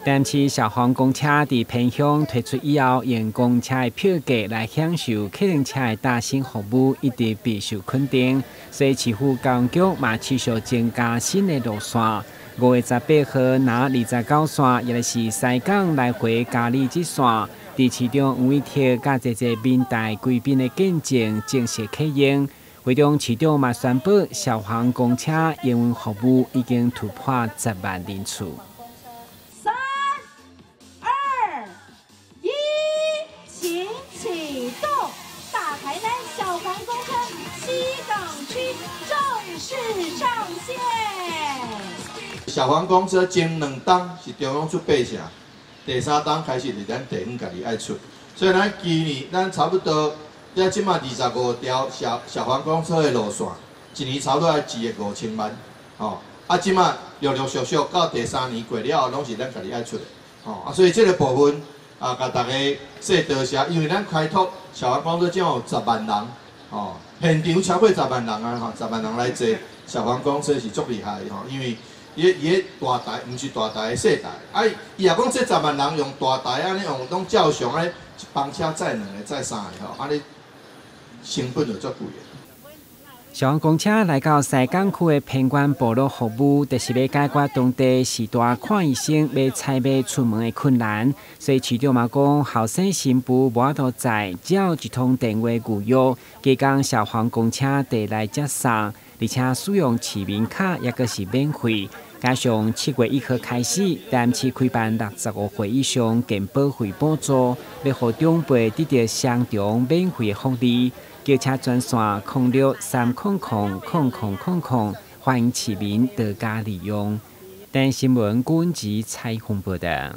台南市小黃公車佇偏鄉推出以後，用公車的票價來享受客運車的搭乘服務，一直備受肯定。所以市府交通局嘛持續增加新的路線。5月18號南29線，也就是西港來回嘉里這線，佇市長黃偉哲佮濟濟民代貴賓的見證正式啟用。會中市長嘛宣布，小黃公車營運服務已經突破10萬人次。三、二、一，請啟動！大台南小黃公車西港區正式上線。小黃公車前兩冬是中央出8成，第三冬開始是咱地方家己愛出，所以咱今年咱差不多，這這馬25條小黃公車的路線，一年差不多愛1億5千萬，吼，啊，這馬陸陸續續到第三年過了後，攏是咱家己愛出的，吼，啊，所以這個部分啊，共大家說多謝，因為咱開拓小黃公車總有十萬人，吼，現場超過十萬人啊，吼，十萬人來坐小黃公車是足厲害的吼，因為伊個大台毋是大台，細台，啊，伊若講這十萬人用大台按呢用攏照常按呢，一班車載兩个、載三个吼，按呢成本就足貴的。小黃公車來到西港區的偏遠部落服務，就是欲解決當地序大看醫生欲採馬出門的困難。所以市長嘛講，後生新婦無法度載，只要一通電話預約，加工小黃公車地來接送，而且使用市民卡抑閣是免費。加上7月1號開始，台南市開辦65歲以上健保費補助，欲予長輩得著雙重免費的福利。叫車專線0630000000，歡迎市民多加利用。台新聞郭文吉採訪報導。